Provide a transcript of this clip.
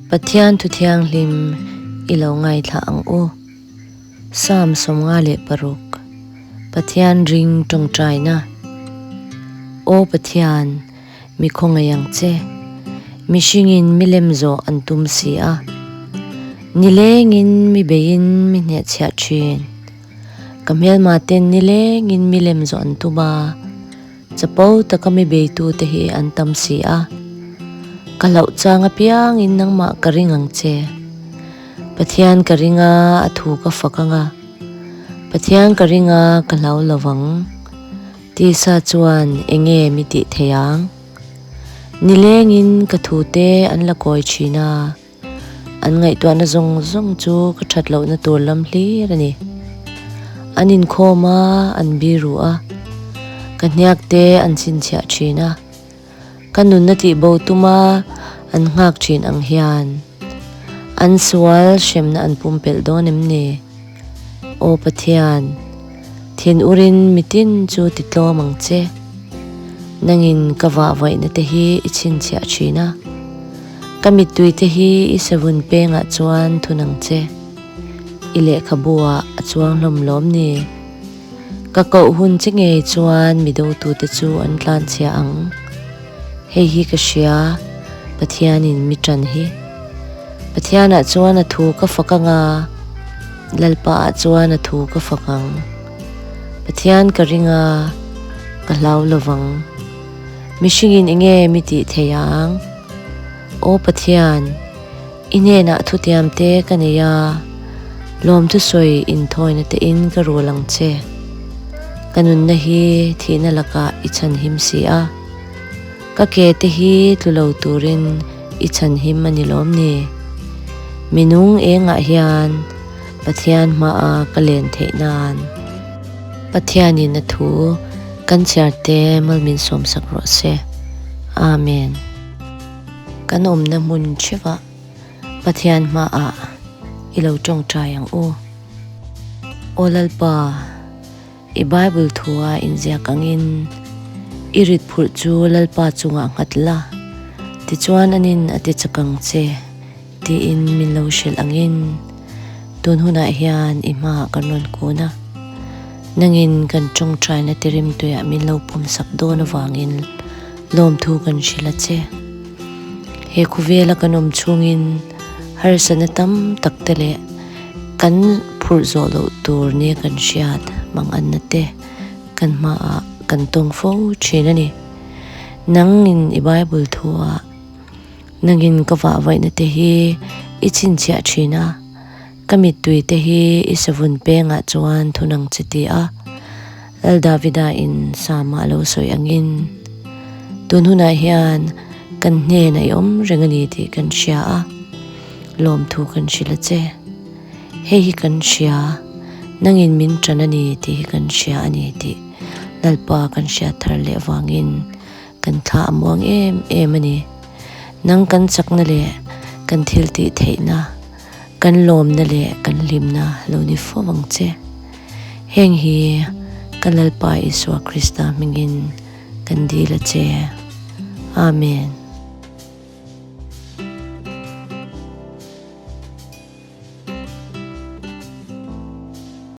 Pathian thu thianghlim i lo ngaithla ang u. Psalm 56 Pathian ring tawngtaina Aw Pathian, mi khawngaih ang che. Mihringin mi lem zawh an tum si a. Nilengin mi beiin mi hnehchhiah thin. Ka hmelma ten nilengin mi lem zawh an tum a. Chapo taka mi beitute hi an tam si a, ka hlauh chang apiangin nangmah ka ring ang che. Pathian ka ring a, a thu ka fak ang a. Pathian ka ring a, ka hlau lo vang. Tisa chuan eng nge mi tih thei ang? Nilengin ka thute an la kawi thin a, an ngaihtuahna zawng zawng chu ka that lohna tur lam hlir a ni. An inkhawm a, an biru a, ka hniak te an chhinchhiah thin a, ka nunna tihbo tuma an nghak thin ang hian an sual hremna an pumpelh dawn em ni? Aw Pathian, thin urin mitin chu titlawm ang che. Nangin ka vahvaihna te hi i chhinchhiah thin a. Ka mittui te hi i savun pengah chuan thun ang che. I lehkhabu ah a chuang hlawm lawm ni. Ka koh hun che ngei chuan mi dotute chu an tlanchhia ang. Hei hi ka hria, Pathianin mi ṭan hi. Pathianah chuan a thu ka fak ang a, Lalpaah chuan a thu ka fak ang. Pathian ka ring a, ka hlau lovang. Mihringin enge mi tih thei ang? Aw Pathian, i hnenah thutiam te ka nei a, lawmthusawi inthawina tein ka rul ang che. Ka nunna hi thihna lakah i chhanhim si a, ka ke te hi tlu lo turin i chhanhim a ni lawm ni? Minung engah hian Pathian hmaah ka len theih nan. Pathianin a thu kan chhiar te malmin sawmsak rawh se. Amen. Kan awmna hmun theuhah Pathian hmaah i lo tawngtai ang u. Aw Lalpa, i Bible thua inziak angin i rit phurh chu Lalpa chungah nghat la, tichuan anin a ti chak ang che. Tiin min lo hrilh angin tun hunah hian i hmaah kan rawn kun a, nangin kan tawngtaina tirimtuiah min lo pawmsak dawn avangin lawmthu kan hrilh a che. He khawvela kan awm chhungin harsatna tam tak te leh kan phurh zawh loh tur nia kan hriat manganna te kan hmaah kan tawng fo thin a ni. Nangin i Bible thuah. Nangin ka vahvaihna te hi i chhinchhiah thin a, ka mittui te hi i savun pengah chuan thun ang che ti a, Lal Davida in Psalm-ah a lo sawi angin, Tun hunah hian kan hnenah i awm reng a ni tih kan hria a, lawmthu kan hrilh a che. Hei hi kan hria, nangin min tan a ni tih hi kan hria a ni tih Lalpa kan hriat thar leh avangin, Kan thla a muang em em a ni. Nang kan chakna leh kan thil tih theihna, kan lawmna leh kan hlimna lo ni fo ang che. Heng hi ka Lalpa Isua Krista hmingin kan dil a che. Amen.